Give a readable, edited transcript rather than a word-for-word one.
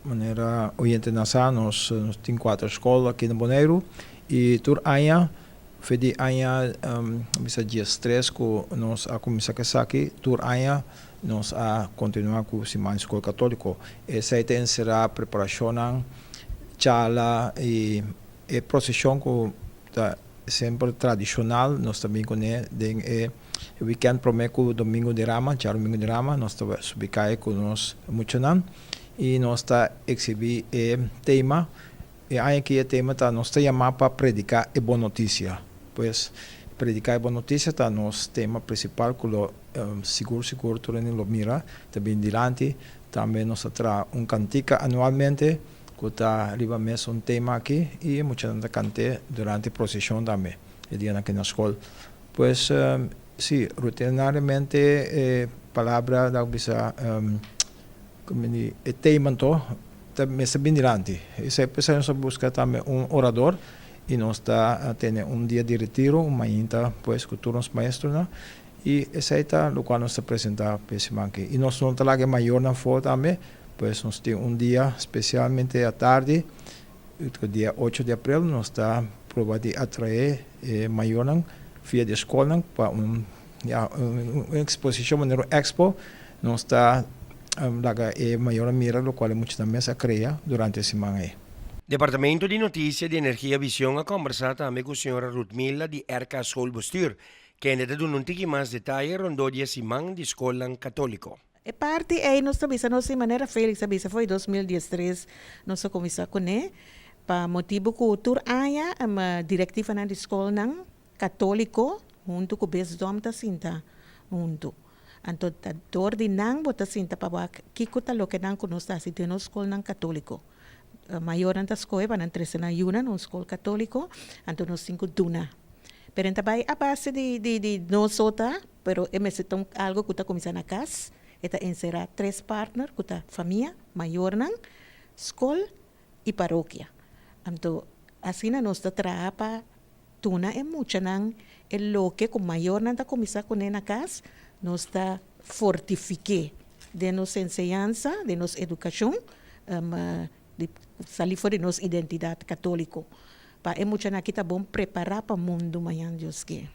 Manera oyentenan sa, nos tin kuater skol aki na Boneiru i tur aña, fe di aña bisa 13 ku nos a kuminsá ku esaki, tur aña nos a kontinuá ku Siman di Skol Katóliko. Esei ta enserá preparashonnan, charla i e proseshon ku ta semper tradishonal, nos ta bin kuné den e wikènt promé ku Domingo di Rama, djarumingu di Rama, nos ta subi kai ku nos muchanan. I nos ta eksibí e tema. E aña akí e tema ta Nos ta yamá pa prediká e bon notisia. Pues, prediká e bon notisia ta nos tema prinsipal ku lo sigur sigur tur hende lo mira ta bini dilanti. Tambe nos ta traha un kantika anualmente ku ta riba mesun tema akí i e muchanan ta kant'é durante proseshon tambe e dianan akí na skol. Pues, sí, rutinariamente e palabra ta bisa. Kumindi e tema anto ta mester bin dilanti. Esei p'esei nos a buska tambe un orador i nos ta tene un dia di retiro, un mainta pues ku tur nos maestronan i esei ta lokual nos ta presentá p'e siman aki. I nos no ta laga e mayornan afó tambe, pues nos tin un dia spesialmente atardi, dia 8 di aprel nos ta proba di atraé e mayornan via di e skolnan pa un ya un eksposishon manera un expo. Nos ta laga e mayornan mira lokual e muchanan mes a krea durante e siman ei. Departamento di Notisia di Energia Vision a kombersá tambe ku señora Rutmila di RK Schoolbestuur, kende ta duna un tiki mas detaye rondó di e siman di skolnan katóliko. E parti ei nos ta bisa nos di manera Felix a bisa for di 2013 nos a kuminsá kuné pa motibu ku tur aña direktivanan di skolnan katóliko huntu ku bisdom ta sinta huntu. Anto ta dor di nan bo ta sinta pa wak kiko ta loke nan ku nos ta hasi den nos skolnan katóliko. Mayornan ta skohe pa nan trese nan yunan na un skol katóliko, anto nos tin ku duna. Pero e ta bai a base di di di nos so ta, pero e mester ta un algu ku ta kuminsá na kas, e ta enserá tres partner ku ta famia, mayornan, skol i parokia. Anto asina nos ta traha pa duna e muchanan e loke ku mayornan ta kuminsá kuné na kas, nos ta fortifik'é den nos enseñansa, den nos edukashon, di sali for di nos identidat katóliko, pa e muchanan aki ta bon prepará pa mundu mañan Dios ke.